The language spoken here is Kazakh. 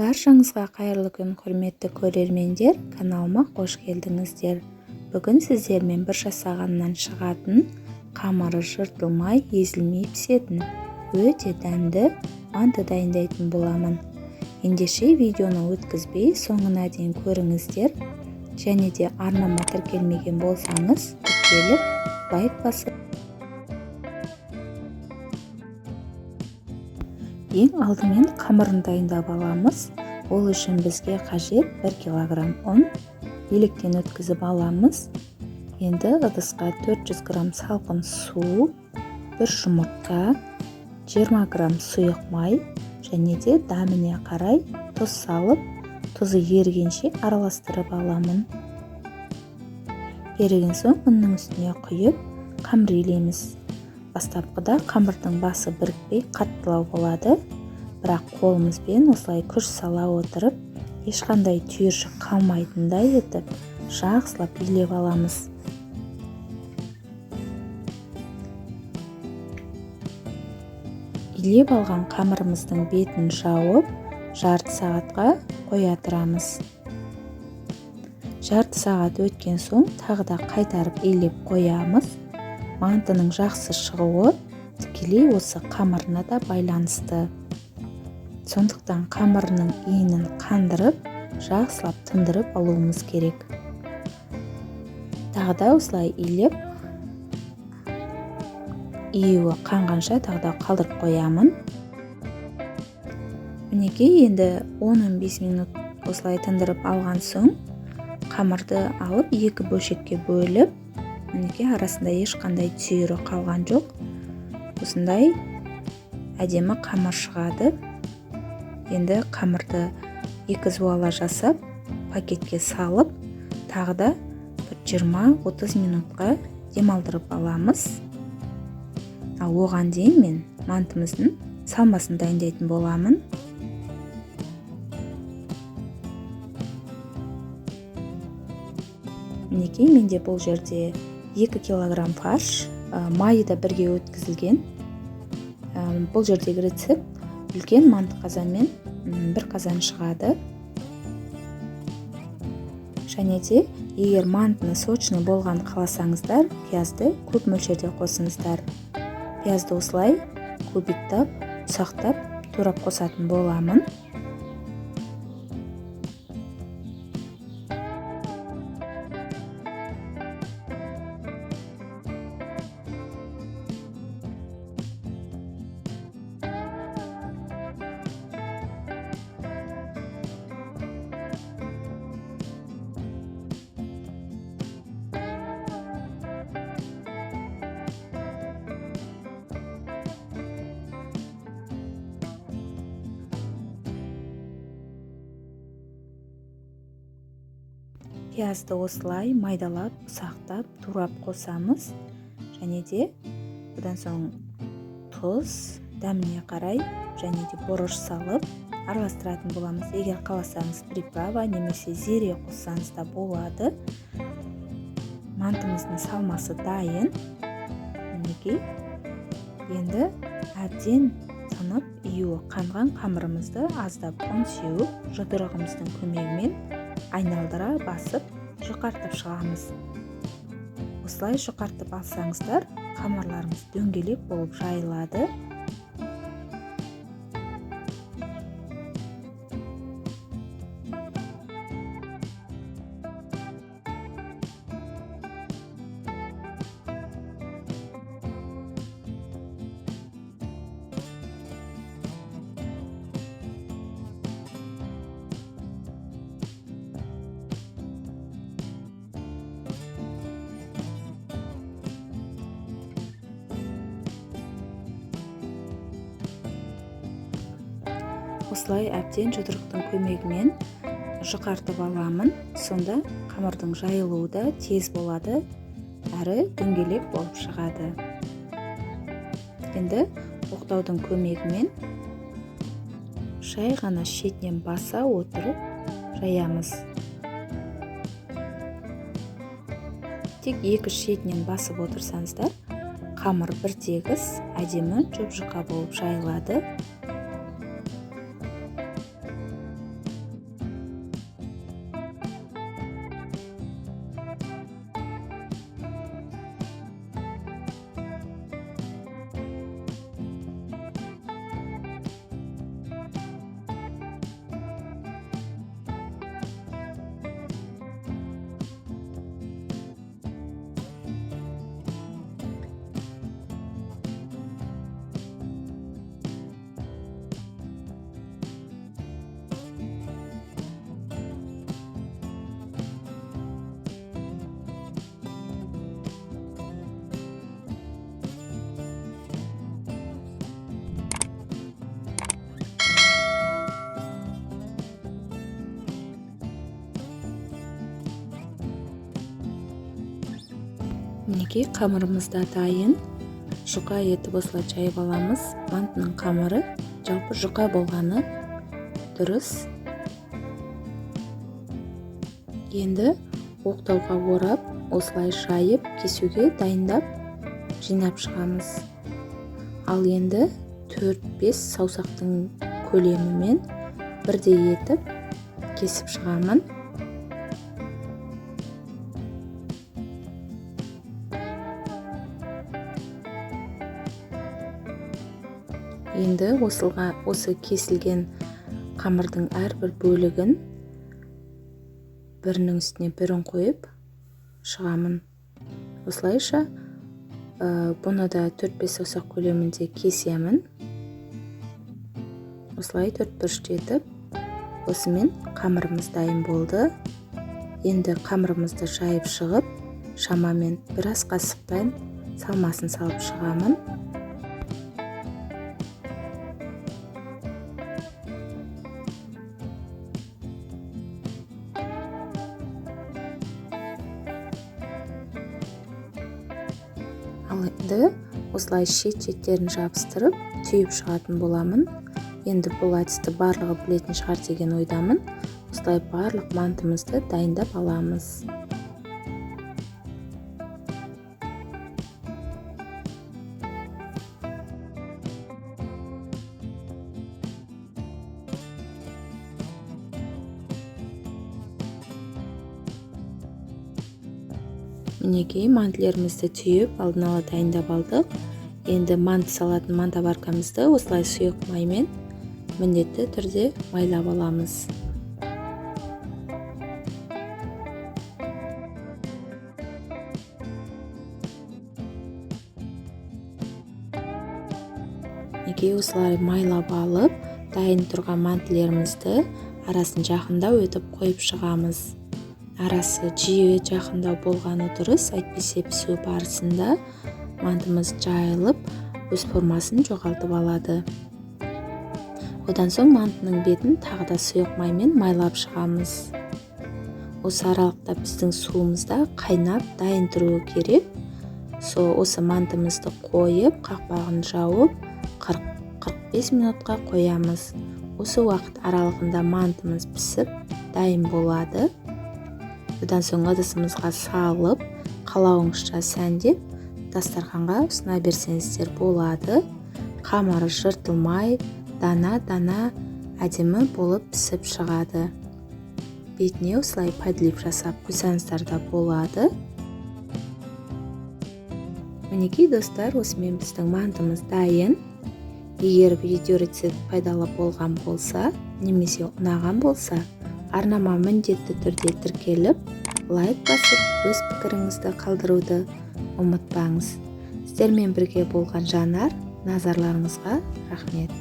Баршаңызға қайырлы күн, құрметті көрермендер, каналыма қош келдіңіздер. Бүгін сіздермен бір жасағаннан шығатын, қамыры жыртылмай, езілмей пісетін өте дәмді манты дайындайтын боламын. Ендеше видеоны өткізбей соңына дейін көріңіздер. Және де арнама тіркелмеген болсаңыз, тіркеліп, лайк басып. Ең алдымен қамырын дайындап аламыз. Ол үшін бізге қажет 1 килограмм ұн, електен өткізіп аламыз. Енді ыдысқа 400 грамм салқын су, 1 жұмыртқа, 20 грамм сұйық май және де дәміне қарай тұз салып, тұзы ерігенше араластырып аламын. Еріген соң ұнның үстіне құйып, қамыр илейміз. Бастапқыда қамырдың басы бірікпей қаттылау болады, бірақ қолымызбен осылай күш сала отырып, ешқандай түйіршік қалмайтындай етіп жақсылап илеп аламыз. Илеп алған қамырымыздың бетін жауып, жарты сағатқа қоя тұрамыз. Жарты сағат өткен соң тағы да қайтарып илеп қоямыз. Мантының жақсы шығуы тікелей осы қамырына да байланысты. Сондықтан қамырының иінін қандырып, жақсылап тындырып алуымыз керек. Тағы да осылай илеп, июі қанғанша тағы да қалдырып қоямын. Мінекей, енді 10-15 минут осылай тындырып алған соң қамырды алып екі бөлшекке бөліп, мінекей арасында ешқандай түйірі қалған жоқ. Осындай әдемі қамыр шығады. Енді қамырды екі зуала жасап, пакетке салып, тағы да бір 20-30 минутқа демалдырып аламыз. Ал оған дейін мен мантымыздың салмасын дайындайтын боламын. Мінекей, менде бұл жерде 2 килограмм фарш, майы да бірге өткізілген. Бұл жердегі рецепт үлкен манты қазанмен бір қазан шығады. Және де егер мантыны сочный болған қаласаңыздар, пиязды көп мөлшерде қосыңыздар. Пиязды осылай кубиктап, ұсақтап турап қосатын боламын. Пиязды осылай майдалап, ұсақтап, турап қосамыз. Және де бұдан соң тұз, дәміне қарай және де бұрыш салып араластыратын боламыз. Егер қаласаңыз приправа немесе зире қоссаңыз да болады. Мантымыздың салмасы дайын. Мінекей, енді әбден тынып, июі қанған қамырымызды аздап ұн сеуіп, жұдырығымыздың көмегімен айналдыра басып жұқартып шығамыз. Осылай жұқартып алсаңыздар, қамырларыңыз дөңгелек болып жайылады. Осылай әбден жұдырықтың көмегімен жұқартып аламын. Сонда қамырдың жайылуы да тез болады, әрі дөңгелек болып шығады. Енді оқтаудың көмегімен жай ғана шетінен баса отырып жаямыз. Тек екі шетінен басып отырсаңыздар, қамыр бір тегіс, әдемі жұп-жұқа болып жайылады. Мінекей, қамырымыз да дайын. Жұқа етіп осылай жайып аламыз. Мантының қамыры жалпы жұқа болғаны дұрыс. Енді оқтауға орап, осылай жайып, кесуге дайындап, жинап шығамыз. Ал енді 4-5 саусақтың көлемімен бірдей етіп кесіп шығамын. Енді осы кесілген қамырдың әрбір бөлігін бірінің үстіне бірін қойып шығамын. Осылайша бұны да 4-5 саусақ көлемінде кесемін. Осылай төрт бұрышты етіп, осымен қамырымыз дайын болды. Енді қамырымызды жайып шығып, шамамен бір ас қасықтан салмасын салып шығамын. Ал енді осылай шет-шеттерін жабыстырып, түйіп шығатын боламын. Енді бұл әдісті барлығы білетін шығар деген ойдамын. Осылай барлық мантымызды дайындап аламыз. Мінекей, мантілерімізді түйіп, алдын ала дайындап алдық. Енді манты салатын мантоваркамызды осылай сұйық маймен міндетті түрде майлап аламыз. Мінекей, осылай майлап алып, дайын тұрған мантілерімізді арасын жақындау етіп қойып шығамыз. Арасы жиі жақындау болғаны дұрыс, әйтпесе пісу барысында мантымыз жайылып, өз формасын жоғалтып алады. Одан соң мантының бетін тағы да сұйық маймен майлап шығамыз. Осы аралықта біздің суымыз да қайнап дайын тұруы керек. Осы мантымызды қойып, қақпағын жауып, 40-45 минутқа қоямыз. Осы уақыт аралығында мантымыз пісіп, дайын болады. Одан соң ыдысымызға салып, қалауыңызша сәндеп, дастарханға ұсына берсеңіздер болады. Қамыры жыртылмай, дана-дана әдемі болып пісіп шығады. Бетіне осылай подлив жасап қойсаңыздар да болады. Мінекей, достар, осымен біздің мантымыз дайын. Егер видеорецепт пайдалы болған болса, немесе ұнаған болса, арнама міндетті түрде тіркеліп, лайк басып, өз пікіріңізді қалдыруды ұмытпаңыз. Сіздермен бірге болған Жанар, назарларыңызға рахмет.